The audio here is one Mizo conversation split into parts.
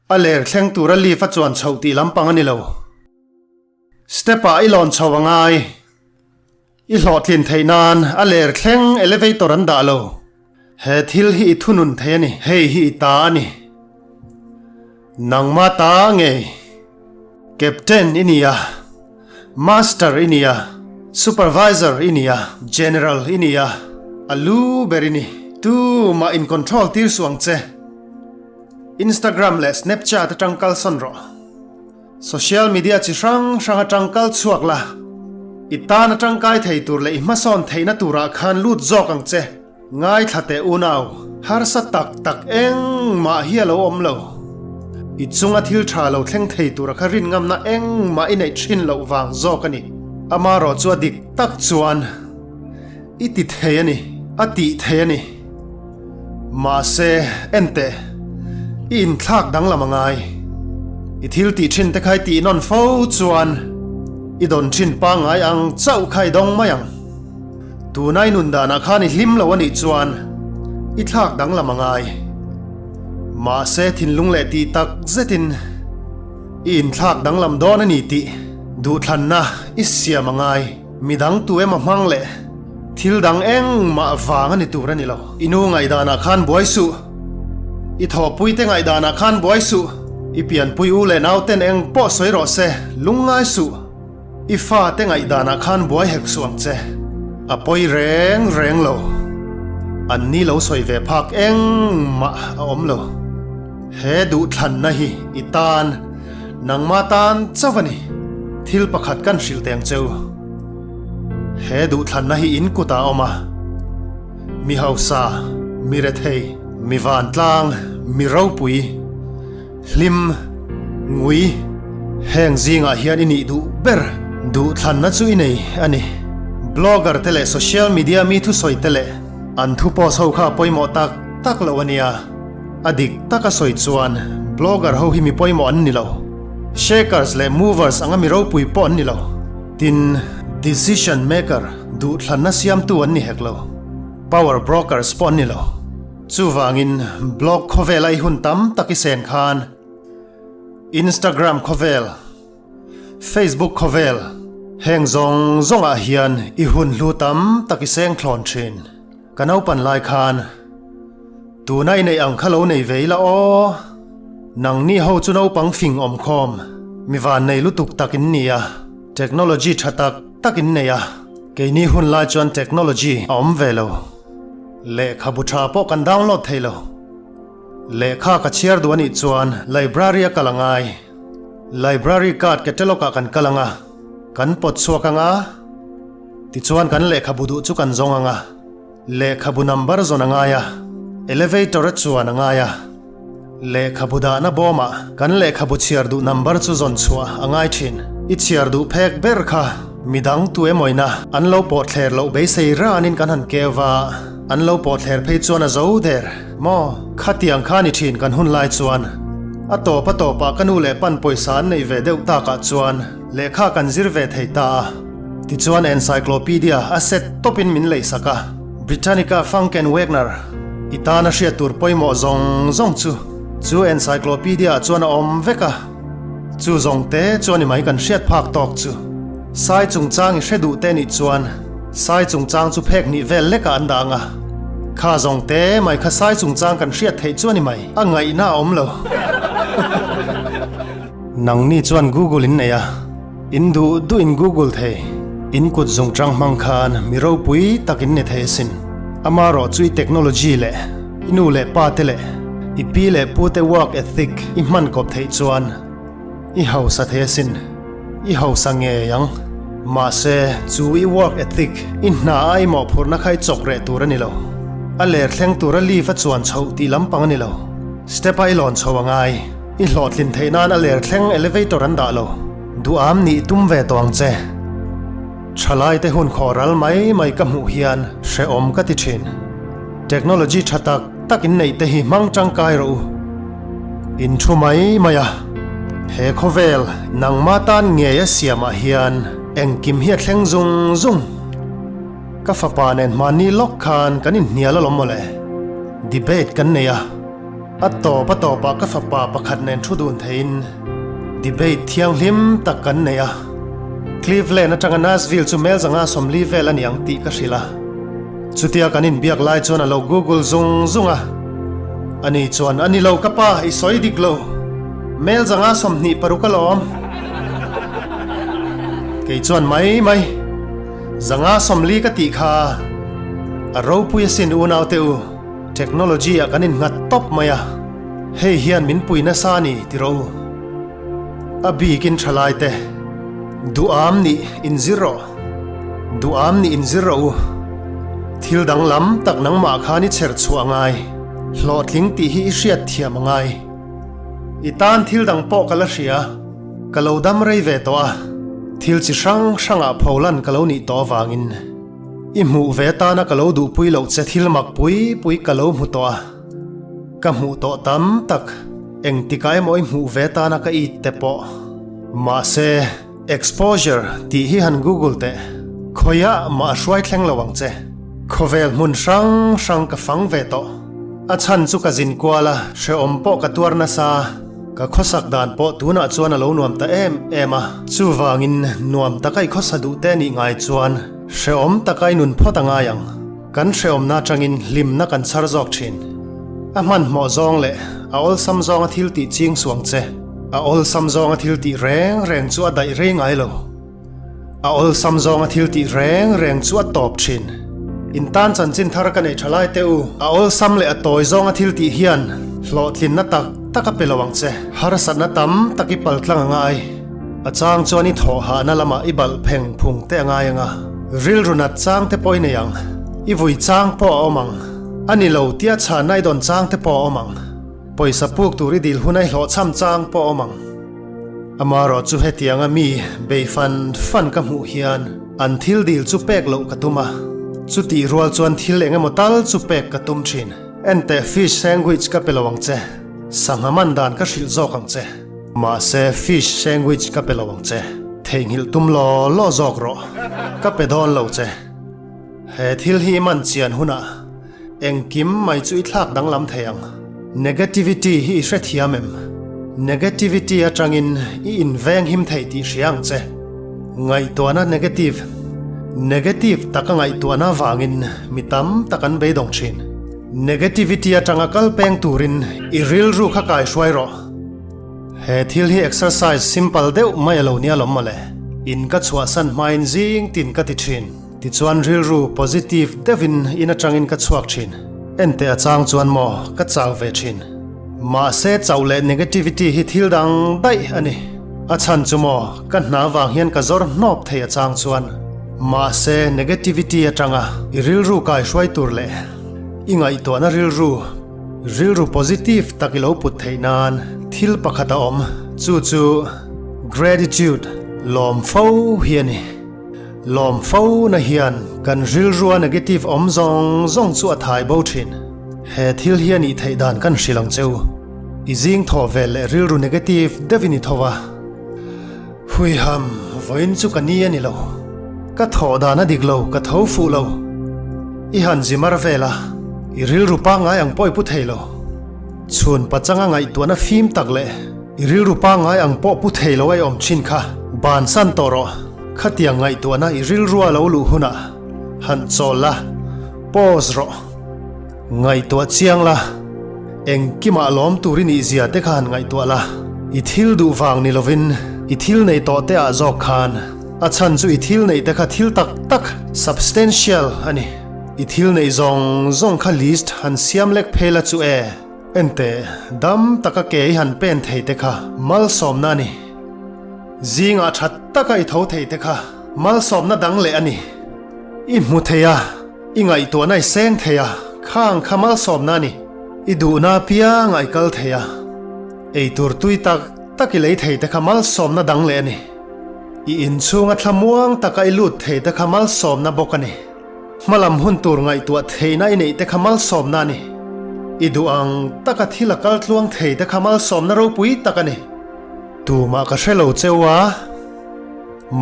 A ler thleng tura lift a chuan chhoh tih lampang a ni lo. Step ah i lawn chho a ngai. I hlawhtlin theih nan a ler thleng elevator an dah lo. He thil hi i thunun thei a ni. Hei hi i ta a ni. Nangma ta ngei. Captain i ni a, Master i ni a, Supervisor i ni a, General i ni a, a lu ber i ni. Tumah in control tir suh ang che. Instagram leh Snapchat atang kalsawn rawh. Social media chi hrang hrang atang kal chhuak la, i tan a tangkai thei tur leh i hmasawn theihna turah khan lut zawk ang che. Ngaithla teh unau, harsa tak tak engmah hi a lo awm lo. I chunga thil tha lo thleng thei tura kha rin ngamna engmah i neih thin loh vang zawk a ni. Amarawh chu a dik tak chuan i ti thei a ni, a tih thei a ni. Mahse, enteh, i inthlak danglam a ngai. I thil tih thin te kha i tih nawn fo chuan i dawn thin pangngai ang chauh kha i dawng mai ang. Tuna i nun danah khan i hlim lo a nih chuan i thlak danglam a ngai. Mahse, thinlung leh tih tak zetin i inthlak danglam dawn a ni tih duhthlanna i siam a ngai. Midang tu emaw hmang leh thil dang engmah vang a ni tur a ni lo. I nu ngaihdanah khan buai suh. I thawhpuite ngaihdanah khan buai suh. I pianpui u leh nauten eng pawh sawi rawh se, lungngai suh. I fate ngaihdanah khan buai hek suh ang che. A pawi reng reng lo. An ni lo sawi ve phak engmah a awm lo. He duhthlanna hi i tan. Nangma tan chauh a ni. Thil pakhat kan hrilh teng cheu. He duhthlanna hi in kutah a awm a. Mi hausa, mi rethei, mi vantlang, mi ropui, hlim, ngui, heng zingah hian i nih duh ber duhthlanna chu i nei a ni. Blogger te leh social media mi thusawi te leh an thu post ho kha a pawimawh tak tak loh a nia. A dik taka sawi chuan blogger ho hi mi pawimawh an ni lo. Shakers leh movers anga mi ropui pawh an ni lo. Tin, decision maker, duhthlanna siamtu an ni hek lo. Power brokers pawh an ni lo. Chuvangin blog khawvela i hun tam tak i sen khan Instagram khawvel, Facebook khawvel, heng zawng zawngah hian i hun hlu tam tak i seng thlawn thin. Ka naupan lai khan tuna i neih ang kha lo nei ve ila aw. Nangni ho chu naupang fing awm khawm, mi van nei lutuk tak in ni a, technology tha tak tak in nei a, keini hun lai chuan technology a awm ve lo. Lehkhabu tha pawh kan download thei lo. Lehkha ka chhiar duh anih chuan library a kal a ngai. Library card catalog ah kan kal ang a, kan pawt chhuak ang a, Tichuan kan lehkhabu duh chu kan zawng ang a, lehkhabu number zawn a ngai a, elevator a chuan a ngai a, lehkhabu dahna bawmah kan lehkhabu chhiar duh number chu zawn chhuah a ngai thin. I chhiar duh phek ber kha midang tu emawina an lo pawh thler loh beisei ranin kan han keu va, an lo pawh thler phei chuan a zo der maw? Khatiang kha ni thin kan hun lai chuan a tawp a tawpah ka nu leh pan pawisa an neih ve deuh takah chuan lehkha kan zir ve thei ta a. Tichuan encyclopedia a set tawpin min leihsak a, Britannica Funk and Wagner i tana hriat tur pawimawh zawng zawng chu chu encyclopedia ah chuan a awm vek a, chu zawng te chuan i mai kan hriat phak tawk chu. Sai chungchang i hre duh te nih chuan sai chungchang chu phek hnih vel lekah an dah ang a, kha zawng te mai kha sai chungchang kan hriat theih chuan i mai a ngaihna a awm lo. Nangni chuan Google in nei a. In duh duh in Google thei. In kut zung tang hmang khan mi ropui tak in ni thei asin. Amarawh chu i technology leh i nu leh pa te leh i pi leh pu te work ethic i hman kawp theih chuan i hausa thei asin. I hausa ngei ang. Mahse, chu i work ethic i hna a i mawhphurhna kha i chawk reh tur a ni lo. A ler thleng tura leave a chuan chhoh tih lampang a ni lo. Step a i lawn chho a ngai. I hlawhtlin theih nan a ler thleng elevator an dah lo. Duham nih tum ve tawh ang che. Thalai te hun khawh ral mai mai ka hmuh hian hrehawm ka ti thin. Technology tha tak tak in neih te hi hmang tangkai rawh u. In thu mai mai a. He khawvel nangma tan ngei a siamah hian engkim hi a thleng zung zung. Ka fapa nen hmanni lawk khan kan inhnial alawm mawle. Debate kan nei a. A tawp a tawpah ka fapa pakhat nen thu dun theiin debate thianghlim tak kan nei a. Cleveland atanga Nashville chu mel zanga 40 vel a ni ang tih ka hrilh a. Chutia kan inbiak lai chuan a lo google zung zung a. Ani chuan, A ni lo ka pa, i sawi dik lo. Mel zanga 26 a lawm. Kei chuan mai mai. Zanga 40 ka tih kha a ropui asin unaute u. Technology ah kan innghat tawp mai a, hei hian min pui nasa a ni ti rawh u. A bikin thalai te, duham nih inzir rawh, duham nih inzir rawh u. Thil danglam tak nangmah khan i chher chhuah a ngai, hlawhtling tih hi i hriat thiam a ngai. I tan thil dang pawh ka la hria, ka lo dam rei ve tawh a, thil chi hrang hrangah pholan ka lo nih tawh avangin. I hmuh ve atana ka lo duhpui loh che thil mak pui pui ka lo hmu tawh a, ka hmuh tawh tam tak engtikah emaw i hmuh ve atana ka it te pawh. Mahse, exposure tih hi han google teh, khawiah mah a hruai thleng lo ang che. Khawvel hmun hrang hrang ka fang ve tawh. A chhan chu ka zin kual a, hrehawm pawh ka tuar nasa. Ka khawsak dan pawh tunah chuan a lo nuam ta em em a, chuvangin nuam taka i khawsa duh te nih ngai chuan hrehawm taka i nun phawt a ngai ang. Kan hrehawmna atangin hlimna kan chhar zawk thin. A hmanhmawh zawng leh a awlsam zawnga thil tih ching suang che. A awlsam zawnga thil tih reng reng chu a daih rei ngai lo. A awlsam zawnga thil tih reng reng chu a tawp thin. In tan chanchin thar ka nei tha lai teh u. A awlsam leh a tawi zawnga thil tih hian hlawhtlinna tak tak a pe lo ang che. Harsatna tam tak i pal tlang a ngai. A chang chuan i thawh hahna lamah i balh pheng phung te a ngai ang a. Rilru nat chang te pawh i nei ang. I vui chang pawh a awm ang. A ni lo tia chhanna i dawn chang te pawh a awm ang. Pawisa puk tur i dil huna i hlawhchham chang pawh a awm ang. Amaherawh chu hetianga mi bei fan fan ka hmuh hian an thil dil chu pek loh ka tum a, chutih rual chuan thil eng emaw tal chu pek ka tum thin. Enteh fish sandwich ka pe lo ang che, sangha man dan ka hrilh zawk ang che. Mahse fish sandwich ka pe lo ang che, theihnghilh tum law law zawk rawh, ka pe dawn lo che. He thil hi i man chian hunah Engkim mai chu i thlak danglam thei ang. Negativity hi i hrethiam em? Negativity atangin i inveng him thei tih hria ang che. Ngaihtuahna negative, Negative taka ngaihtuahna avangin mi tam tak an beidawng thin. Negativity atanga kal peng turin i rilru kha kaihruai rawh. He thil hi exercise simple deuh mai a lo nia lawm mawle. In ka chhuahsan hmain zing tin ka ti thin. Tichuan rilru positive deuhin in atangin ka chhuak thin. Enteh a chang chuan maw ka chau ve thin. Mahse chauh leh negativity hi thil dang daih a ni. A chhan chu maw ka hna vang hian ka zawr hnawp thei a chang chuan. Mahse negativity atanga i rilru kai hruai tur leh i ngaihtuahna rilru rilru positive tak i lo put theih nan thil pakhat a awm chu chu gratitude lawm fo hi a ni. Lawm fo na hian kan rilrua negative awm zawng zawng chu a thai bo thin. He thil hi a nih theih dan kan hrilh ang che u. I zing thawh vel leh rilru negative deuhin i tho a. Huiham, vawiin chu ka ni a ni lo. Ka thawh dan a dik lo, ka tho fuh lo. I han zi mar vel a, i rilru pangngai ang pawh i pu thei lo. Chhun pachanga ngaihtuahna fim tak leh i rilru pangngai ang pawh pu thei lo a i awm thin kha bansan tawh rawh. Khatiang ngaihtuahna i rilrua lo luh hunah han chawl la, pause rawh. Ngaihtuah chiang la, engkimah lawm tur i nih zia te kha han ngaihtuah la. I thil duh vang ni lovin i thil nei tawh te ah zawk khan a chhan chu i thil neih te kha thil tak tak, substantial, a ni. I thil neih zawng zawng kha list han siam lek phei la chu e. Enteh, dam taka ke i han pen thei te kha malsawmna a ni. Zingah tha taka i tho thei te kha malsawmna dang leh a ni. I hmu thei a, i ngaihtuahna i seng thei a, khang kha malsawmna a ni. I duhna apiangah i kal thei a, eitur tui tak tak i lei thei te kha malsawmna dang leh a ni. I inchhunga thlamuang taka i lut thei te kha malsawmna bawk a ni. Hmalam hun tur ngaihtuah theihna i neih te kha malsawmna a ni. I duh ang taka thil a kal tluang thei te kha malsawmna ropui tak a ni. Tumah ka hre lo cheu a,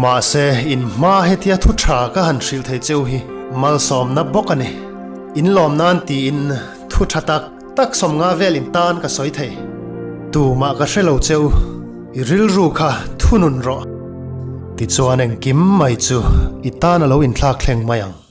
mahse in hma hetia thu tha ka han hrilh thei cheu hi malsawmna bawk a ni. In lawm nan tiin thu tha tak. tak 50 vel in tan ka sawi thei. Tumah ka hre lo che u, i rilru kha thunun rawh. Tichuan engkim mai chu i tan a lo inthlak thleng mai ang.